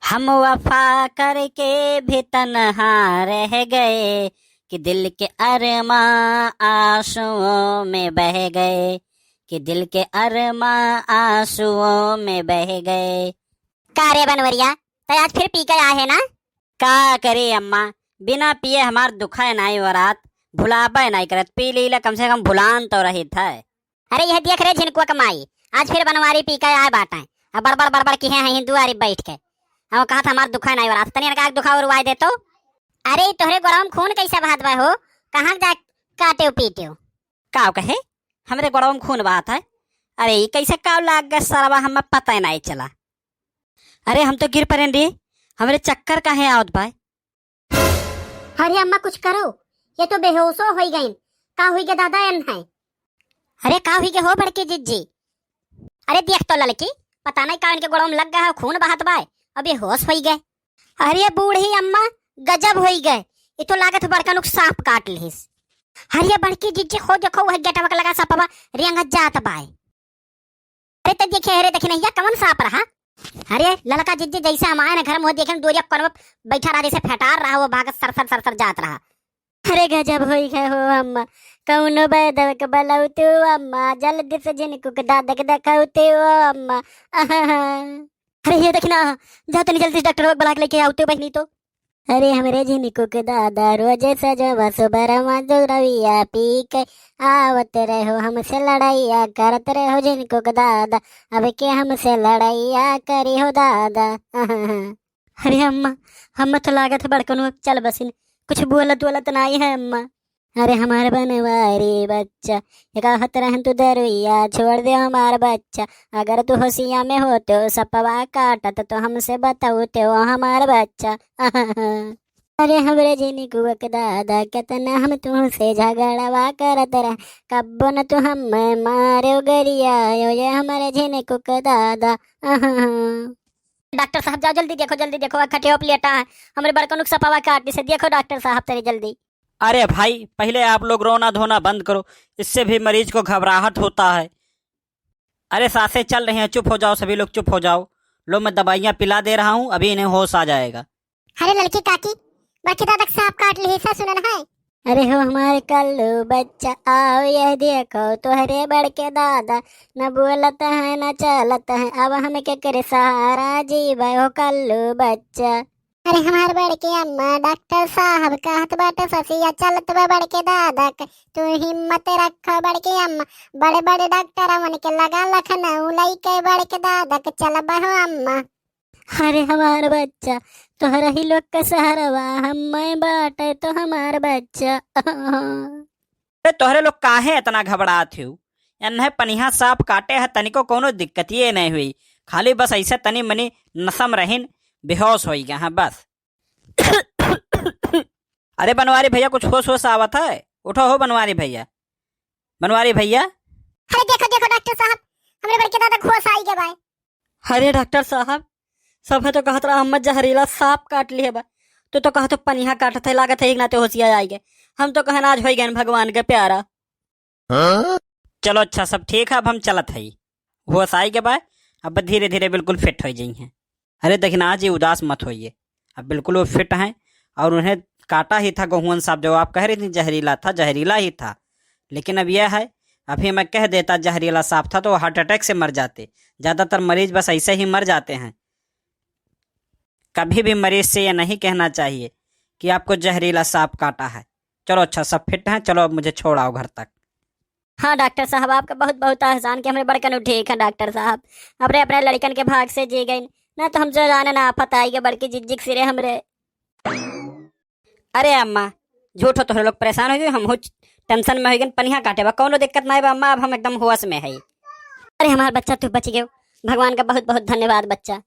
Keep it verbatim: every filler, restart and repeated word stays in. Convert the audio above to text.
हम वफा करके भी तन्हा रह गए, कि दिल के अरमा आंसुओं में बह गए, कि दिल के अरमा आंसुओं में बह गए। का रे बनवरिया, तै आज फिर पी के आए है ना? का करी अम्मा, बिना पिए हमार दुखाए नाई वरात, भुलाबे नाई करत, पी लीला कम से कम भुलान तो रहित है। अरे यह देख रे झिनकुआ क माई, आज फिर बनवारी पी के आए बाटें। अब बड़बड़ बड़बड़ किहे हैं हिंदुआरी बैठ के। हम कहत हमार दुखाए नाई वरात, तनी इनका दुखा उरवाए दे तो। अरे ई तोहरे गोड़वा में खून कैसे बहत बा हो? कहाँ जा काटेउ पीटेउ? का कहे? हमरे गोड़वा में खून बहत है? अरे ई कैसे काव लाग गए सरवा, हमें पता ही नाई चला। अरे हम तो गिर परेन रे, हमरे चक्कर काहे आवत बा? अरे अम्मा कुछ करो, ये तो बेहोशो होई गइन। का हुई गे दादा एन है? अरे का हुई गे हो बड़की जिज्जी? अरे देख तो ललकी, पता नहीं का इनके गोड़वा में लग गया है, खून बहत बा, अब ये होश होई गए। अरे बूढ़ी अम्मा, गजब होई गए, ये तो लागत है बड़का नुक सांप काट लिहिस। अरे बड़की जिज्जी हो देखो वह गेटवा के लगा सपवा रेंगत जात बाय। अरे तो देखे, अरे देखी नहीं, या कौन सांप रहा? अरे ललका जिज्जी जैसे हम आए ना घर में, देखे दुआरिया कोनवा बैठा रहा, जैसे फेटार रहा, वो भागत सर सर सर सर जात रहा। अरे गजब होई गए हो अम्मा, कौनो बैदव के बलौते हो अम्मा, जल्दी से झिनकू के दादा के देखाते हो अम्मा। अरे ये देखी ना, जाओ तनी जल्दी से डॉक्टर बुला के लेके आओ तो बहनी तो। अरे हमरे झिनकू के दादा, रोजे सजवा सुबरवा जो रविया पी के आवत रहो हमसे लड़ाइया, करत रहो झिनकू के दादा, अब के हमसे लड़ाइया करी हो दादा। अरे अम्मा, हम तो लागत है बड़कनु चल बसिन, कुछ बोलत बोलत नाई है अम्मा। अरे हमार बनवारी बच्चा, ये कहत रहन तू दरुइया, छोड़ दे हमार बच्चा। अगर तू होशिया में होते हो सपवा काटत तो हमसे बताउते हो हमार बच्चा। अरे हमरे झिनकुआ के दादा, कितना हम तुमसे झगड़वा करत रह, कब्बो न तू हमें मारो गरिया, यो ये हमरे झिनकू के दादा। डॉक्टर साहब जाओ जल्दी देखो, जल्दी देखो, खटिया पे लेटा है, हमरे बड़कनुक सपवा काट से, देखो डॉक्टर साहब तनी जल्दी। अरे भाई, पहले आप लोग रोना धोना बंद करो, इससे भी मरीज को घबराहट होता है। अरे सांसें चल रही हैं, चुप हो जाओ सभी लोग, चुप हो जाओ। लो मैं दवाइयाँ पिला दे रहा हूँ, अभी इन्हें होश आ जाएगा। अरे ललकी काकी, बड़के दादा के सांप काट लिहिस है, सुनन है। अरे हो हमारे कल्लू बच्चा, आओ यह देखो तोहरे बड़के दादा, न बोलत है न चलत है, अब हम केकरे सहारा जीबे हो कल्लू बच्चा। अरे हमार बड़के अम्मा, डॉक्टर साहब कहत बाटे ससिया चलत बा बड़के दादा के, तू हिम्मत रखो बड़के अम्मा, बड़े बड़े डॉक्टर उनके लगा लखनऊ लइके बड़के दादा के चलबे हो अम्मा। अरे हमार बच्चा, तोहरा ही लोग के सहारवा हम्मे बाटे तो हमार बच्चा। अरे तोहरे लोग काहे इतना घबरात हो? एन्हे पनिहा सांप काटे है, तनिको कोनो दिक्कतिये नहीं हुई, खाली बस ऐसे तनी मनी नसम रहिन, बेहोश होई गए हैं बस। अरे बनवारी भैया, कुछ होश होश आवत है? उठो हो बनवारी भैया, बनवारी भैया। अरे देखो, देखो डॉक्टर साहब, हमरे बड़के दादा के होश आई गए बाय। अरे डॉक्टर साहब, सब है तो कहत रहा हम जहरीला सांप काट लिए बा, तो तो कहत पनिहा काटत है, लागत है एक नाते होशिया आई गए। हम तो कहन आज होई गए भगवान के प्यारा। हाँ? चलो अच्छा, सब ठीक है, अब हम चलत हई। होश आई के बा, अब धीरे धीरे बिल्कुल फिट हो जाई हैं। अरे देखिन, आज ये उदास मत होइए, अब बिल्कुल वो फिट हैं। और उन्हें काटा ही था गहुवन सांप, जो आप कह रही थी जहरीला था, जहरीला ही था। लेकिन अब यह है, अभी मैं कह देता जहरीला सांप था तो वो हार्ट अटैक से मर जाते। ज़्यादातर मरीज बस ऐसे ही मर जाते हैं। कभी भी मरीज से यह नहीं कहना चाहिए कि आपको जहरीला सांप काटा है। चलो अच्छा, सब फिट हैं, चलो अब मुझे छोड़ आओ घर तक। हाँ डॉक्टर साहब, आपका बहुत बहुत एहसान कि हमरे बड़कन ठीक हैं डॉक्टर साहब। अपने अपने लड़कन के भाग से जी गइन, ना तो हम जो जाने ना आफत आई गए बड़की जिज्जिक सिरे हमरे। अरे अम्मा, झूठो तोहरे लोग परेशान हो गए, हम हो टेंशन में हो गए, पनिहा काटे बा, कौनो दिक्कत ना बा अम्मा, अब हम एकदम होश में है। अरे हमार बच्चा तू बच गयो, भगवान का बहुत बहुत धन्यवाद बच्चा।